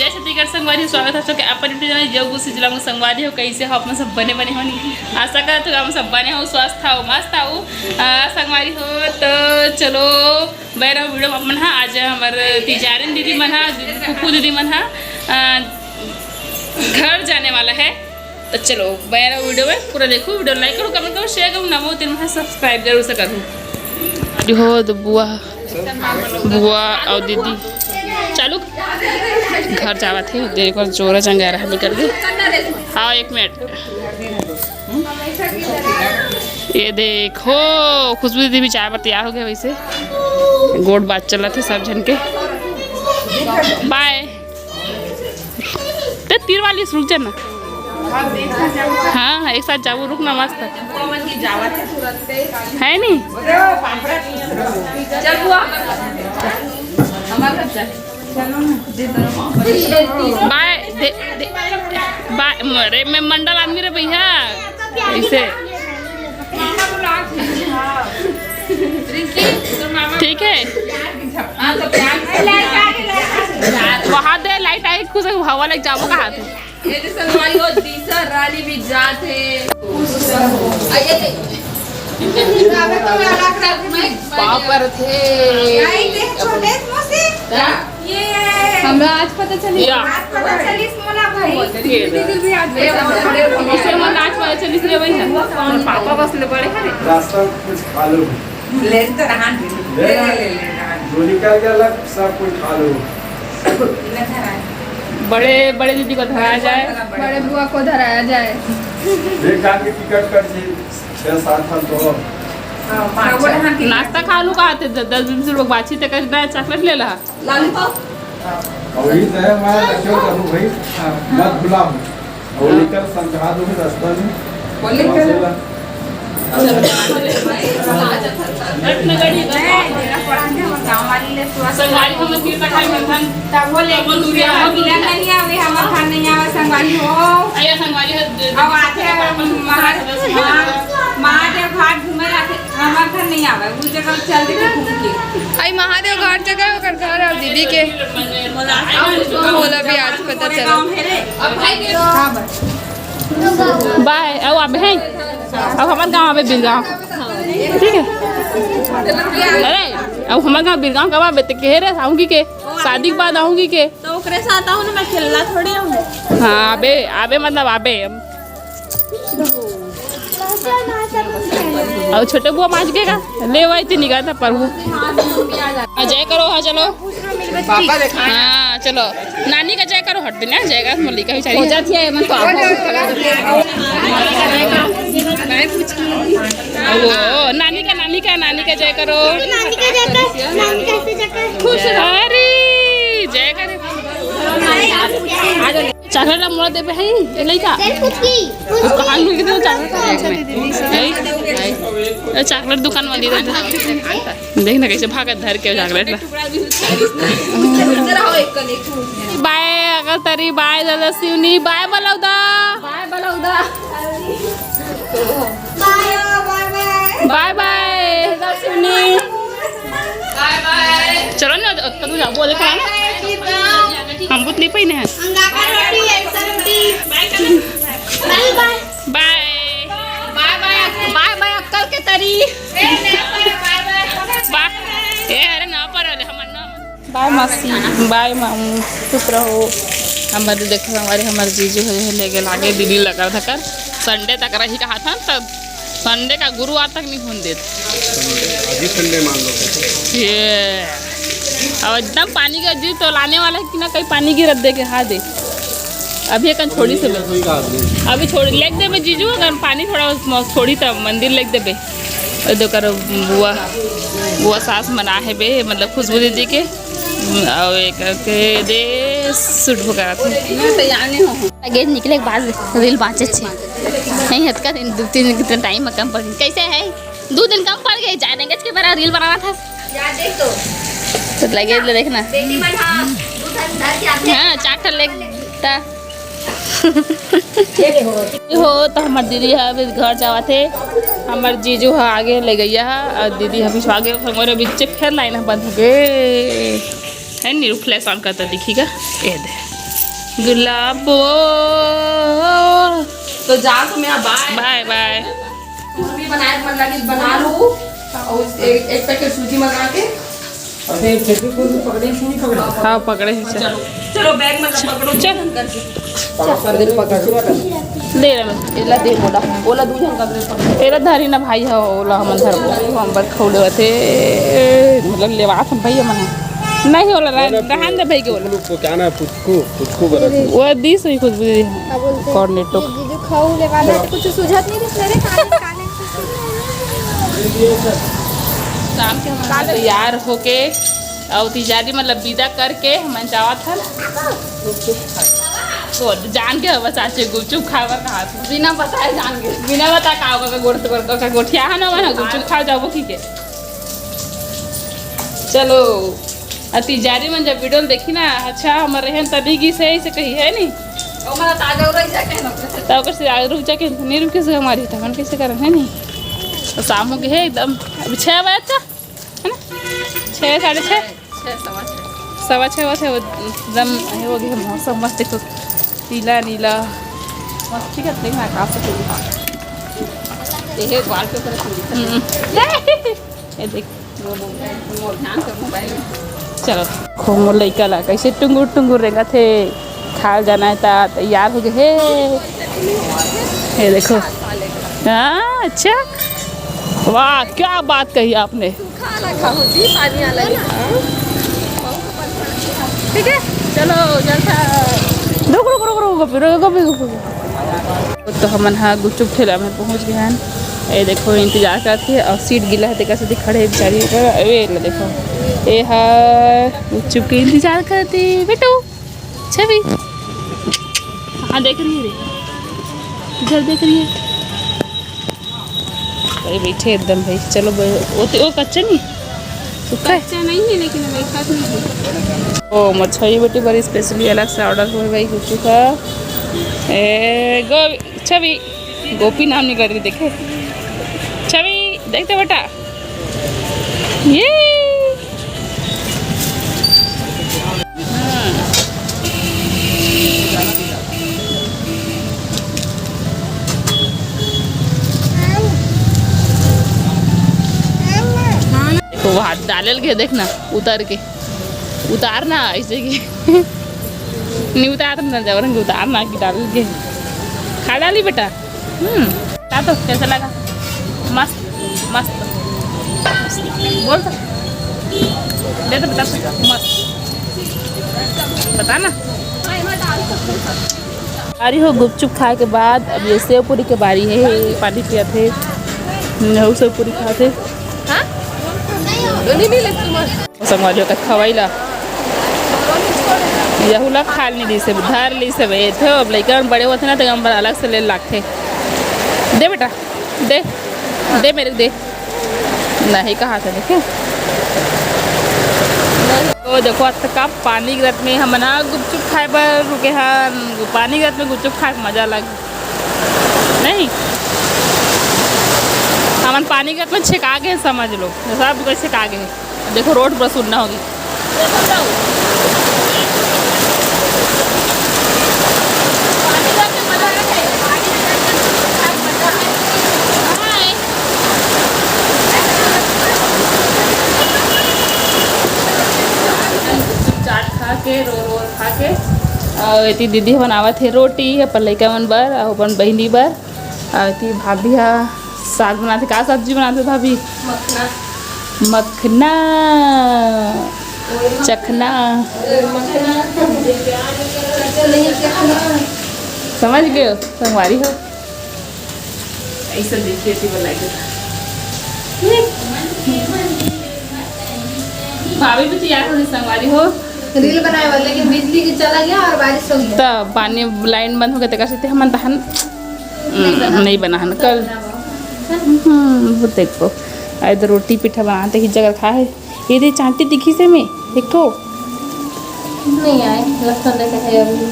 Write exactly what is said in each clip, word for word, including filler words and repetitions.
छत्तीसगढ़ संगवारी हो, स्वागत हे आप सबके अपन YouTube चैनल जय गुरु सिंह जिला में। संगवारी हो, कैसे हो आप मन? सब बने बने हो नी? आशा करत हो आप सब बने हो, स्वस्थ हो, मस्त हो। आ, संगवारी हो, तो चलो बने रहो वीडियो में आप मन हा। आज हमर तिजारिन दीदी मन हा, फूफू दीदी मन हा, आ, घर जाने वाला है। तो चलो बने रहो वीडियो में, पूरा देखो, वीडियो like करो, comment करो, share करो, नवो तेन मन हा subscribe जरूर से करो। अरे हो तो बुआ, बुआ और दीदी चालू घर जावत हे। देख, जोरा जंगारा निकल गए। हाँ, एक मिनट। ये देखो, खुशबू दीदी भी चाय बर तैयार हो गया। वैसे गोठ बात चलत हे सब झन के। बाय। ते तीर वाली से रुक जाना। हाँ, हाँ, एक साथ जाबो, रुक ना, मस्त है नी। बाय, दे, दे, बाय, अरे मैं मंडल आदमी रे भैया, ऐसे। ठीक है, वहाँ दे लाइट आई, खुश हवा लग जाबो कहा थे। ये तो संगवारी हो, दीसा रानी भी जात हे। आ, ये देख। पाँव पर थे। नहीं, देख, छोटे से मौसी। क्या? ये हमरा आज पता चली। या। आज पता चली मोला भाई। ये दे। दीदी भी आज पता चली। इसे मन आज पता चली रे भाई। पापा बस ले बड़े हरे। रास्ता कुछ खा लो। ले तो रहा। ले, ले, ले, ले, रहा। जो निकल गया लग, सब कुछ खा लो। बड़े, बड़े दीदी को धराया जाए। बड़े बुआ को धराया जाए। एक आदमी टिकट कट जी, छह सात साल तो। हाँ, पाँच छह। नाश्ता खा लू कहा थे, द-, दस बीस रुपये बाछी तक ना चॉकलेट ले ला। लालू पाव। वही तो है, मैं रखे हो बाबू भाई, मत भुलाओ। वो निकल समझा दो रास्ता में। बोले क्या? मैं, मेरा पढ़ाने हम गाँव वाली ले पूरा संगवारी हम तीर तक आए मंथन। तब वो लेके अपन दूरिया दूसरे हो, मिलन नहीं आवे, हम खान नहीं आवे, संगवारी हो। अरे संगवारी हो, दे-, अब आते हैं, महाराज, महा-, महादेव घाट घूमे आते, हमार घर नहीं आवे, वो जगह चल देते घूम के। आई महादेव घाट जगह ओकर घर और दीदी के। मोला भी आज पता चला। बाय, अब आबे हैं, अब हमार गाँव आबे बीर गाँव, ठीक है। अरे अब हमार गाँव बीर गाँव कब आबे? ते कहे रहे आऊँगी के, शादी के बाद आऊँगी के। तो ओकरे साथ आऊँ ना, मैं अकेला थोड़ी आऊँ। हाँ, आबे, आबे मतलब आबे। और छोटे बुआ माज के का ले वाई थी निगाह था प्रभु। आ, जय करो, हाँ चलो। पापा देखा। हाँ चलो, नानी का जय करो, हट देना जय का मलिका बेचारी। हो जाती है मन तो आप। ओ नानी का, नानी का, नानी का जय करो। नानी का जय कर, नानी का ऐसे जय कर। खुश रहो। अरे जय करे। चॉकलेट ला मोला देबे है, ए लइका। चल फुचकी। अब कहाँ मिल गए चॉकलेट? ए, ए, चॉकलेट दुकान वाली रे। देख ना कैसे भागत धर के चॉकलेट ला। बाय अगल तरी, बाय दादा सिवनी, बाय बलौदा। बाय बलौदा। बाय बाय। बाय बाय। दादा सिवनी। बाय बाय। चलो ना, ओतका दूर जाओ, बोले खड़ा ना। हम बुत नहीं पहिने हैं। अंगाकर रोटी, ऐसा रोटी। बाय बाय। बाय। बाय बाय, बाय बाय, अक्कल के तरी। बाय। ए, अरे ना पर वाले, हमर ना। बाय मासी, बाय मामू, चुप रहो। हमर देखो, हमारे, हमर जीजू है, है लेके लागे दीदी लकर धकर। संडे तक रही कहा था, तब संडे का गुरुवार तक नहीं होने देते। अभी संडे मान लो। ये अब एकदम पानी गिर जी तो लाने वाला है कि ना, कहीं पानी गिरत दे के, हाँ दे। अभी एक छोड़ी से कोई का आदमी। अभी छोड़, लेके देबे जीजू, अगर पानी थोड़ा म-, छोड़ी त मंदिर लेके देबे। और दे कर बुआ, बुआ सास मना है बे, मतलब खुशबू दीदी के। और एक के दे सूट वगैरह थे। मैं तैयार नहीं हूँ। लगेज निकले के बाद रील बाँचे छे। नहीं हतका दिन, दो तीन दिन कितना टाइम में कम पड़ गई। कैसे है? दो दिन कम पड़ गए, जाने गज के बड़ा रील बनाना था। यार देख तो। तो लगेज ले देखना। बेटी मन, हाँ, दो ठन धर के आते हैं। हाँ, चार ठन ले ता। हो तो हमर दीदी ह अभी घर जावत हे, हमर जीजू ह आगे ले गैया ह, और दीदी ह पीछू आगे, हमरे बीच फेर लाइन ह बंद हो गए। है नी, रुक, flash on करता दिखी का, ये दे। गुलाबो। तो जा तो मैं बाय। बाय बाय। कुछ भी बनाए मन लगे बना लू। और एक, एक पैकेट सूजी मंगा के। अरे, फेविक्विक को भी पकड़े, क्यों नहीं पकड़ा? हाँ, पकड़े ही। चलो, चलो, बैग में पकड़ो, चल। चल, कर दे। पकड़ दे, पकड़। दे रहा मैं। एला दे, बोला, बोला, दू झन का दे, पकड़। एला धारी ना भाई हो, ओला हमन धरबो, हम बर खौले होते, मतलब, लेवात हम भैया मन। नहीं होला, रह-, रहन दे भाई के ओला। पुचकू, क्या ना, पुचकू, पुचकू बोला था। वो दी सही खुशबू दीदी। क्या बोलते हैं? कोऑर्डिनेटर। ये जीजू खाऊ ले वाला है, तो कुछ सुझाव नहीं दिख रहा रे, काले, काले। शाम के हमारा तैयार होके और तिजारी मतलब विदा करके हमन जावत हन। तो जान के बस आज गुपचुप खाए बर कहा था। बिना बताए जान के। बिना बता का होगा, का गोठ-, का, का गोठिया है ना, वहाँ गुपचुप खा जाबो, ठीक है। चलो, अ तिजारी मन जब वीडियो में देखी ना, अच्छा, हमर रहन तनी गिस है, ऐसे कही है नी। ओ, हमारा ताजा उरई जाके ना। तब कैसे आगे रुक जाके, नहीं रुके से हमारी, तब हम कैसे करन, है नी? तो शाम हो गई है एकदम, अभी छः बजे तक। है ना? छः, साढ़े छः? छः, सवा छः। सवा छः हुआ थे, वो एकदम ये हो गया मौसम, मस्त देखो, पीला नीला, मस्त, ठीक है, देखना, काफी पीला। ये है, wallpaper है, हम्म। ये देख। वो मोबाइल, वो ध्यान से मोबाइल में। चलो, खो मोर लइका ला, कैसे टुंगुर टुंगुर रेंगत हे। खाल जाना है ता तैयार हो गए हे। ये देखो। हाँ, अच्छा। वाह, क्या बात कही आपने। सूखा वाला खाओ जी, पानी वाला नहीं खाओ। ठीक है, चलो, जल्द। रुक, रुक, रुक, रुक, गोपी, रुक, गोपी, गोपी। तो हमन हा गुपचुप ठेला में पहुंच गए हन। ये देखो, इंतजार करत हे और सीट गिला है, तेकर सेती खड़े हे बेचारी। ए ला देखो, ए हा गुपचुप के इंतजार करत हे, बेटू, छवि। हाँ, देख रही है रे, किधर देख रही है? अरे बैठे एकदम भाई, चलो ब-, वो तो, वो कच्चा नहीं, सूखा है। कच्चा नहीं है, लेकिन वैसा भी है। ओ, मोर छवि बेटी बर specially अलग से order हुए भाई गुपचुप का। ए, गो-, छवि, गोपी नाम निकल रही, देखे। छवि, देखते बेटा। ये। हम्म। देखो, वो हाथ डाले लगे, देखना, उतार के। उतारना ऐसे कि नहीं उतारना, जबरन के उतारना कि डाल के खा डाली बेटा। हम्म, खा तो कैसा लगा? मस्त, मस्त। बोल तो, दे तो बेटा, मस्त। बता ना। अरे हो, गुपचुप खाए के बाद अब ये सेव पूरी के बारी है, पानी पियत हे, हम्म, सेव पूरी खात हे। हाँ? नहीं, नहीं, ले, तुम संगवारी हो, खवाई ला। यहू ला खा ली दिसे, धर ली सब, ए थे, अब लइका मन बड़े होथे ना, तो हम अलग से ले लागथे। दे बेटा, दे, दे मेरे, दे। नहीं कहा था, देखे। तो देखो, अतका पानी गिरत में हमन ह गुपचुप खाए बर रुके हन। पानी गिरत में गुपचुप खाए के मजा अलग। नहीं, हमन पानी के में छेका गए, समझ लो, सब कोई छेका गए। देखो, रोड पूरा सुन्ना होगी। चाट खा के, रोल वोल खा के, अउ एती दीदी बनावत हे रोटी अपन लइका मन बर अउ अपन बहिनी बर। अउ एती भाभी ह साग बनाथे। का सब्जी बनाथे भाभी? मखना। मखना। चखना। मखना। समझ गए हो संगवारी हो? ऐसा देखिए थी बोला के। भाभी भी तैयार होने संगवारी हो। रील बनाए वाले, लेकिन बिजली के चला गया और बारिश हो गया। तब पानी लाइन बंद हो गया, तो कैसे थे हमन तहन नहीं बना। नहीं बना है ना कल। हम्म, वो देखो, इधर रोटी पीठा बनाते ही जगह खा है। ये दे चांटी दिखी से में एक ठो। नहीं आए, लक्षण देखे थे अभी।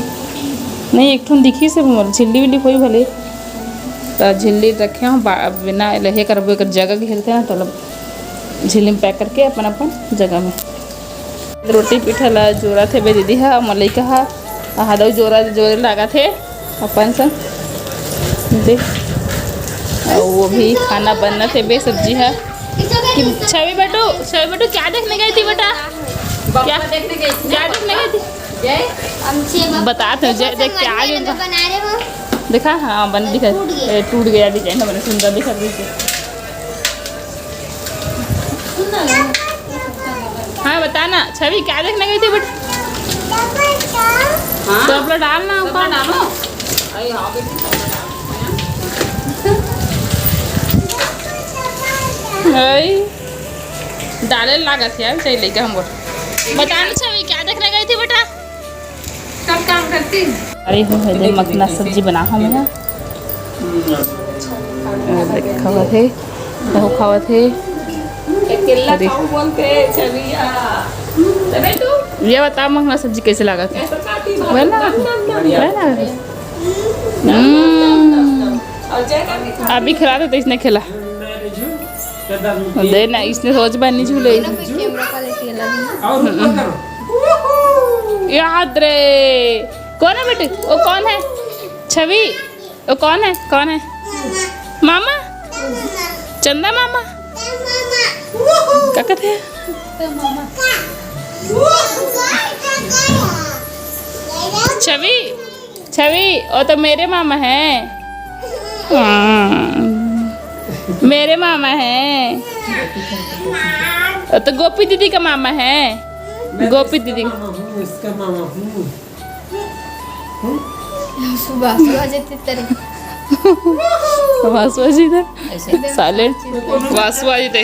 नहीं, एक ठो दिखी से मोर झिल्ली विल्ली कोई भले। तो झिल्ली रखे हो, बा-, बिना लहे करबो, एक जगह घेरते ना, तो झिल्ली में पैक करके अपन, अपन जगह में। रोटी पीठा ला जोरत हे बे दीदी हा, मोर लइका हा। हादव जोरा जोरे लागत हे अपन संग। देख, अउ वो भी खाना बनत हे बे, सब्जी ह। कि छवि बेटू, छवि बेटू, क्या देखने गई थी बेटा? क्या, क्या देखने गई थी? बता तो, जय देख के आ गई। बना रहे हो? देखा, हाँ, बन दिखा। टूट गया। ए, टूट गया डिजाइन, हमने सुंदर दिखा दीजिए। हाँ, बता ना, छवि क्या देखने गई थी बेटा? हाँ? तो अपना डाल ना, अपना डालो। अरे हाँ बेटी, अपना डालो। अरे, डाले लागत है, चल लेके हम बोल। बता ना छवि, क्या देखने गई थी बेटा? सब काम करती। अरे हो, हे दे मखना सब्जी बना हम है। खावत हे, खावत हे। अकेला अरे। खाऊ बोलते, चलिया। तबे तू ये बता, मखना सब्जी कैसे लागत है? ऐसा खाती है, वही ना? नम, नम, नम। वही ना? हम्म। और जय का भी खा। अभी खिला दे तो इसने खिला। दे ना, इसने रोज बनी झूले। कैमरा का लेके लगी। और ऊपर करो। याद रे। कौन है बेटी? वो कौन है? छवि। वो कौन है? कौन है? मामा। चंदा मामा। का कहते हैं? छवि। छवि, वो तो मेरे मामा हैं। हाँ, मेरे मामा हैं। वो तो गोपी दीदी का मामा है। मैं गोपी इसका दीदी। मामा हूँ, इसका मामा हूँ। सुबह, सुबह जेते तेरे। वासुआ जी थे। ऐसे। साले। वासुआ जी थे।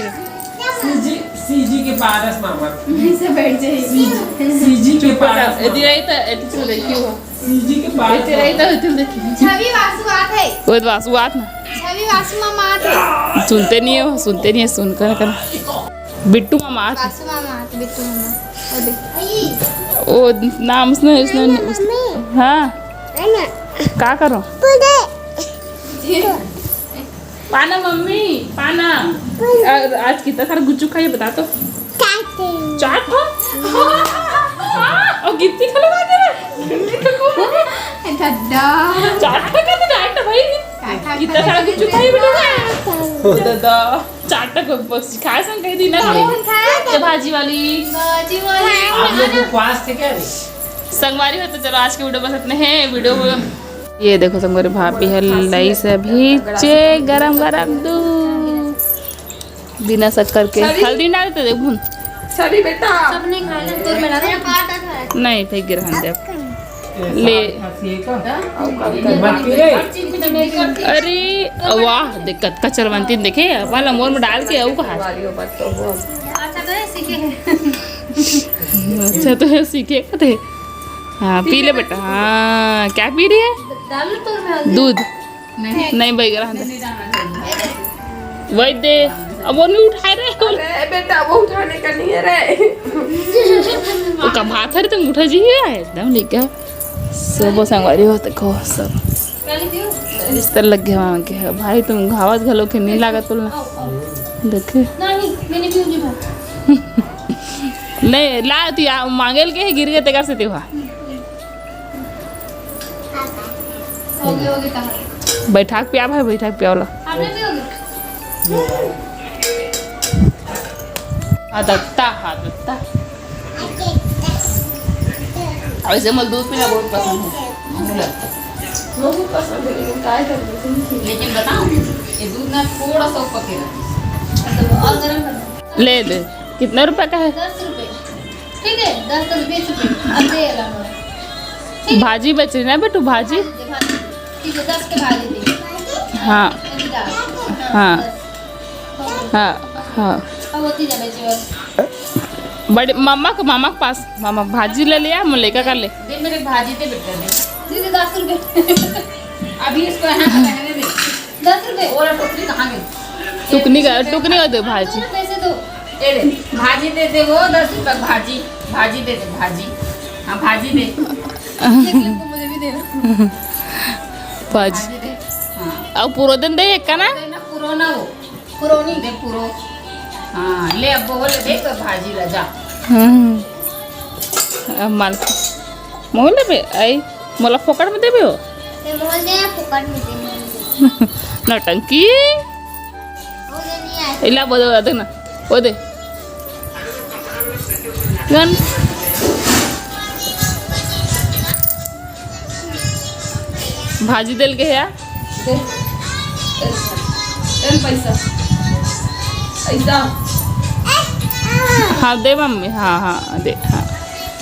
सीजी, सीजी के पारस मामा। यहीं से बैठ जाइए। सीजी, सीजी के पारस मामा। यदि रही तो, यदि चल रही क्यों हो? सीजी के पारस यदि रही तो, यदि देखिए। छवि वासु आत है। वो तो वासु आत ना। छवि वासु मामा आत है। सुनते नहीं है वो, सुनते नहीं है, सुनकर कर। बिट्टू मामा आत। वासु मामा आत, बिट्टू मामा। वो देख। वो नाम उसने, उसने, उस-, मम्मी। हाँ। है ना? का करो? पूरे। पाना मम्मी, पाना। अ, आज कितना सारा गुच्चू खाई, बता तो। चाट। चाट हो? और गिट्टी खा लो, बात है। दादा। चाट खा के तो डांट भाई। चाट खा कितना सारा गुच्चू खाई बेटा। दादा। चाट तक बस खाए संग कह दी ना। कौन खाए? ये भाजी वाली। भाजी वाली। आप लोग उपवास थे क्या अभी? संगवारी हो तो चलो आज की वीडियो बस इतने हैं। वीडियो को ये देखो संगवारी, भाभी ह लइस अभी चे गरम गरम दूध बिना शक्कर के। सॉरी। हल्दी डालते देख भून। सॉरी बेटा। सब नहीं खाए ना, तोर में ना। नहीं, फेंक गिरा हम देख। ले। मत पी रे। अरे वाह, देख कतका चरवंती देखे, अपन ला मोर में डाल के आऊ कहा। अच्छा तो है सीखे कते। हाँ, पी ले बेटा। हाँ, क्या पी रही है? डाल तोर में हल्दी। दूध। नहीं। नहीं भाई, रहने दे। वही दे। अब वो नहीं उठाए रे। अरे बेटा, वो उठाने का नहीं है रे। वो कब हाथ है रे, तुम उठा जी है एकदम लेके। सब संगवारी हो, देखो सब। बिस्तर लग गया वहाँ के। भाई, तुम घावत घलो के नहीं लागत तुलना। देखे। नहीं, मैंने क्यों नहीं खाया? नहीं, ला, तू या मांगेल के गिर गए, तेकर से तेवा। होगे, होगे, कहाँ? बैठा के पिया भाई, बैठा के पिया वाला। आपने पियोगे? आदत्ता, आदत्ता। वैसे मोला दूध पीना बहुत पसंद है। बहुत पसंद है, लेकिन काय करबे? लेकिन बताऊं, ये दूध ना थोड़ा सा ऊपर के रखी। और गरम कर दो। ले दे। कितना रुपया का है? दस रुपये। ठीक है, दस रुपये, बीस रुपये। अब दे ला मोर। ठीक है। भाजी बच रही ना बेटू, भाजी? भाजी दे, भाजी। ठीक है, दस के भाजी दे। हाँ। ये भी डाल। हाँ। दस। हाँ, हाँ। अब होती जाने चाहिए। बड़े मामा को, मामा के पास, मामा भाजी ले लिया, मैं लेकर कर ले। दे मेरे भाजी दे बेटा, दे। दे दे दस रुपये। अभी इसको यहाँ पे रहने दे। दस रुपये। और टोकरी कहाँ गई? टुकनी का, टुकनी का दो भाजी। दस रुपये से दो। ये ले, भाजी दे दे वो दस रुपये भाजी, भाजी दे दे, भाजी। हाँ, भाजी दे। एक लोग को मुझे भी दे दो। भाजी। भाजी दे। हाँ। अब पूरा दिन दे एक का ना? दे ना, पूरा ना वो। पुरोनी दे पुरो। हाँ, ले अब बोल दे तो भाजी ला जा। हम्म। अब माल मोहल्ले पे आई, मोला फोकट में देबे हो। ते मोहल्ले में फोकट में देबे। नौटंकी। वो दे नहीं आए। इला बोल, वो दे ना, वो दे। गन। भाजी देल के है। दे। ए, ए, पैसा। पैसा। हाँ, दे मम्मी। हाँ, हाँ, दे। हाँ।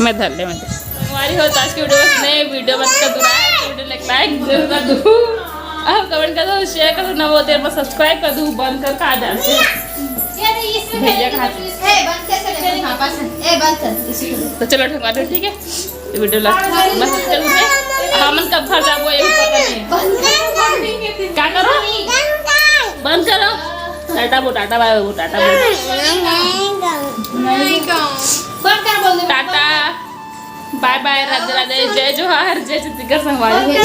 मैं धर ले, मैं धर। संगवारी हो, तो आज की वीडियो बस नहीं, वीडियो मत कर दो, वीडियो लाइक, लाइक जरूर कर दो, और कमेंट कर दो, शेयर कर दो, ना वो तेरे पर सब्सक्राइब कर दो, बंद कर खा जाते हैं। भैया का हाथ। ए, बंद कर, कर, कर, पापा से। ए, बंद कर, इसी को। तो चलो, ठंगा दो, ठीक है? वीडियो ला, बस चल उठे। हमन कब घर जाबो, ये भी पता नहीं है। बंद कर। क्या करो? बंद करो। टाटा बो, टाटा बाय, वो टाटा बो। नहीं कहूँ। बंद कर, बोल दे। टाटा, बाय बाय, राधे राधे, जय जोहार, जय छत्तीसगढ़ संगवारी।